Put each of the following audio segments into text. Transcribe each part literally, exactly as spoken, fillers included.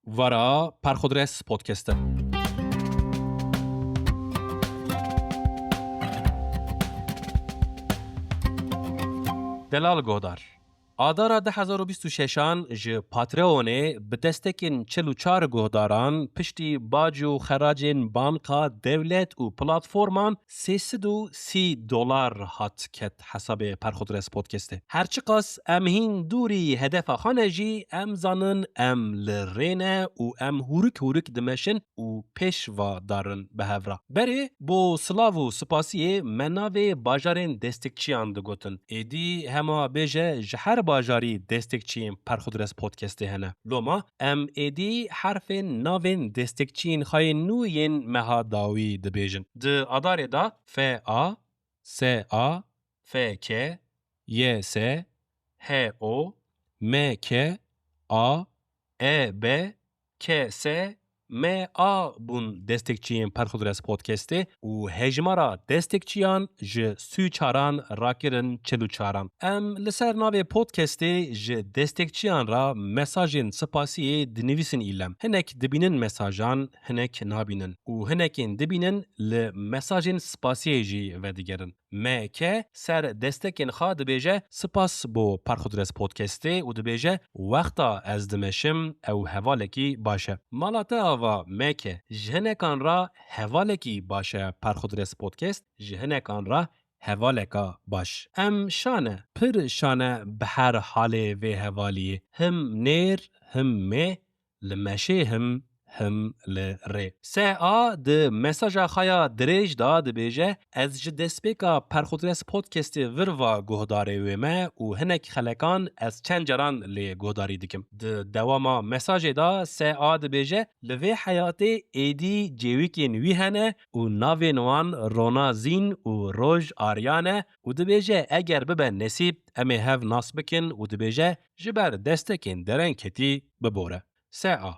Vara Perxudres Podcast e. Delal guhdar. Adara du hezar û bîst û şeşan ji Patreonê bi destekên çil û çar guhdaran piştî bac û xeracên banka, dewlet û platforman sê sed û sî dolar hat ket hesabê Perxudres Podcastê. Her çiqas em hîn dûrî hedefa xwe ne jî, em zanin em li rê ne û em hûrik hûrik dimeşin û pêş ve darin bi hev re. Berê bo silav û spasiyê me navê bajarên destekçiyan digotin. Êdî hema bêje ji her bajarî destekçiyên Perxudres Podcastê hene. Loma em êdî herfên navên destekçiyên xwe yên nû yên meha dawî dibêjin. Di adarê de F A, S A, F K, Y S, H O, M K, A, E B, K S, M A bûn destekçiyên Perxudres Podcastê û hejmara destekçiyan ji sî û çaran rakirin çil û çaran. Em li ser navê podcastê ji destekçiyan re mesajên spasiyê dinivîsin îlem. Hinek dibînin mesajan, hinek nabînin û hinekên dibînin li mesajên spasiyê jî vedigerin. M K ser destekên xwe dibêje, spas bo Perxudres Podcastê û dibêje, wexta ez dimeşim ew hevalekî baş e. Mala te ava M K, ji hinekan re hevalekî baş e Perxudres Podcast, ji hinekan re hevaleka baş. Em şa ne, pir şa ne bi her halê vê hevaliyê. Him nêr, him mê, li meşê him, him li rê. S A di mesaja xwe ya dirêj de dibêje, ez ji destpêka Perxudres Podcastê vir ve guhdarê wê me û hinek xelekan ez çend caran lê guhdarî dikim. Di dewama mesajê de S A dibêje, li vê heyatê êdî cêwîkên wî hene û navên wan Rona Zîn û Roj Arya ne û dibêje, eger bibe nesîb, em ê hev nas bikin û dibêje, ji ber destekên dereng ketî bibore. S A.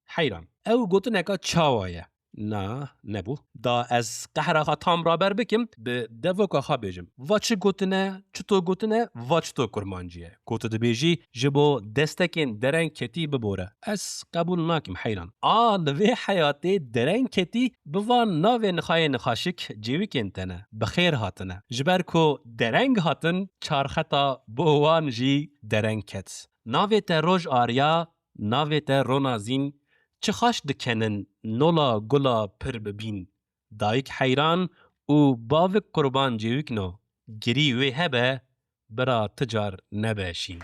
Heyran. Ew gotineka çawa ye? Na, nebû. Da ez qehra xwe tam raber bikim, bi devoka xwe bêjim. Va çi gotine, çito gotine, va çito kurmancî ye. Ku tu dibêjî, ji bo destekên dereng ketî bibore. Ez qebûl nakim heyran. A, li vê heyatê dereng ketî bi van navên xwe yên xweşik cêwikên te ne. Bi xêr hatine. Ji ber ku dereng hatin, çarxeta bo wan jî dereng ket. Navê te Roj Arya, navê te Rona Zîn, çi xaş dikenin nola gula pir bi bîn. Dayik heyran û bavik qurban cêwikno, girî wê hebe, bira ti car nebe şîn.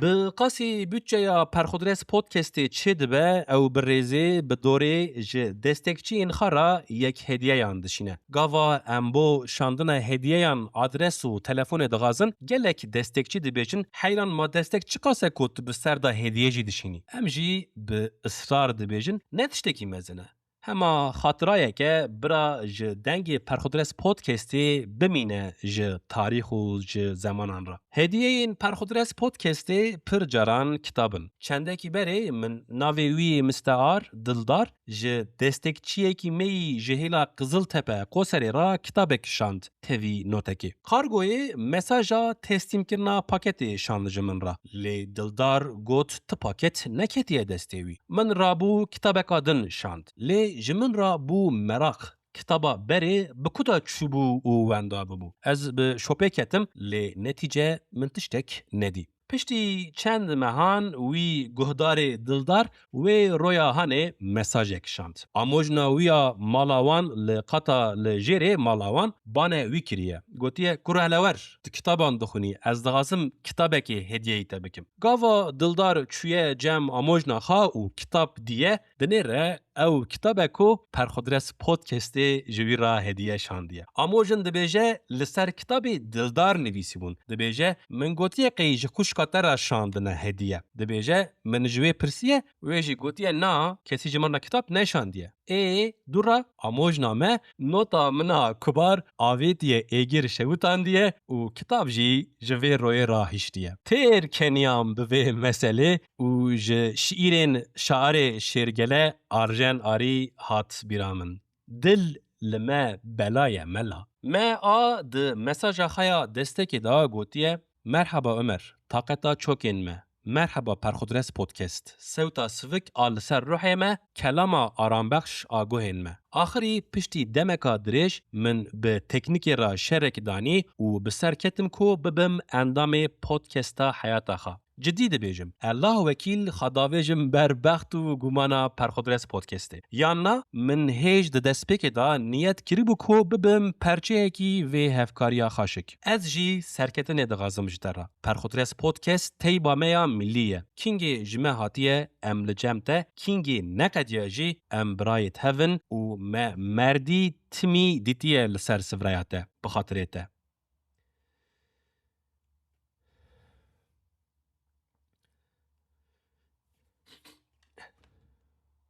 Bi qasî budçeya Perxudres Podcastê çê dibe, ew bi rêzê, bi dorê ji destekçiyên xwe re yek hediyeyan dişîne. Gava em bo şandina hediyeyan adres û telefonê dixwazin, gelek destekçî dibêjin, heyran ma destek çiqas e ku tu bi ser de hediye jî dişînî? Em jî bi israr dibêjin, ne tiştekî mezin e. Hema xatirayeke bira ji dengê Perxudres Podcastê bimîne ji tarîx û ji zemanan re. Hediyeyên Perxudres Podcastê pir caran kitab in. Çendekî berê min navê wî yê mistear, Dildar, ji destekçiyekî me yî ji hêla Qiziltepe Qoserê re kitabek şand tevî notekê. Kargoyê mesaja teslîmkirina paketê şand ji min re. Lê Dildar got, ti paket neketiye destê wî. Min rabû kitabeka din şand. Lê ji min re bû meraq. Kitaba berê bi ku de çûbû û wenda bibû? Ez bi şopê ketim, lê netîce min tiştek nedî. Piştî çend mehan wî guhdarê Dildar wê roya hanê mesajek şand. Amojna wî ya mala wan li qata li jêrê mala wan bane wî kiriye. Gotiye, Kuro hele wer, tu kitaban dixwînî, ez dixwazim kitabekê hediyeyî te bikim. Gava Dildar çûye cem amojna xwe û kitab diye, dinêre ew kitabe ku Perxudres Podcastê ji wî re hediye şandiye. Amojin dibêje, li ser kitabê Dildar nivîsîbûn. Dibêje, min gotiye qey ji xwişka te re şandine hediye. Dibêje, min ji wê pirsiye, wê jî gotiye, na, kesî ji min re kitab neşandiye. Ê, dû re amojna me nota min a kubar avêtiye êgir şewitandiye û kitab jî ji vê royê re hiştiye. Têr keniyan bi vê meselê û ji şiîrên şairê Şêrgele Arjen Arî hat bîra min. Dil li me bela ye mela. Me a di mesaja xwe ya destekê de gotiye, Merhaba Ömer, taqeta çokên me. Merhaba Perxudres Podcast. Sewta sivik a li ser ruhê me, kelama arambexş a guhên me. Axirî piştî demeka dirêj min bi teknîkê re şerek danî û bi ser ketim ku bibim endamê podcasta heyata xwe. Cidî dibêjim. Allah wekîl xwe davêjim ber bext û gumana Perxudres Podcastê. Yan na, min hêj di destpêkê de niyet kiribû ku bibim perçeyekî vê hevkariya xaşik. Ez jî serketinê dixwazim ji te re. Perxudres Podcast teyba me ya milî ye. Kîngê ji me hatiye, em li cem te, kîngê neqediye jî em birayê te hev in û me merdî timî dîtiye li ser sivreya te, bi xatirê te.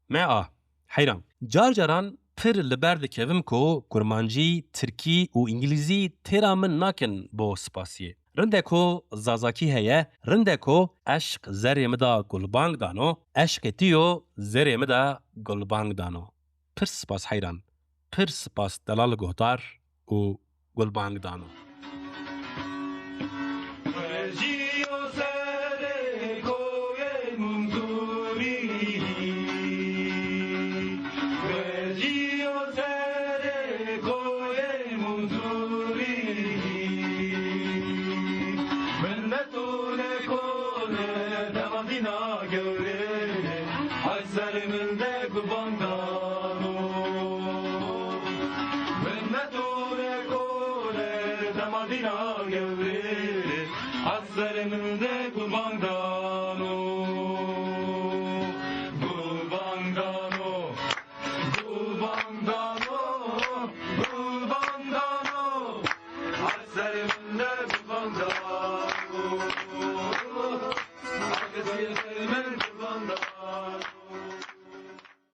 Me a, heyran. Car caran pir li ber dikevim ku kurmancî, tirkî û îngilîzî têra min nakin bo spasiyê. Rindeko zazakî heye, rindeko eşq zerê min da gulbang dano, eşqê tu yo zerê min da gulbang dano. Pir spas heyran, pir spas delal guhdar û gulbang dano.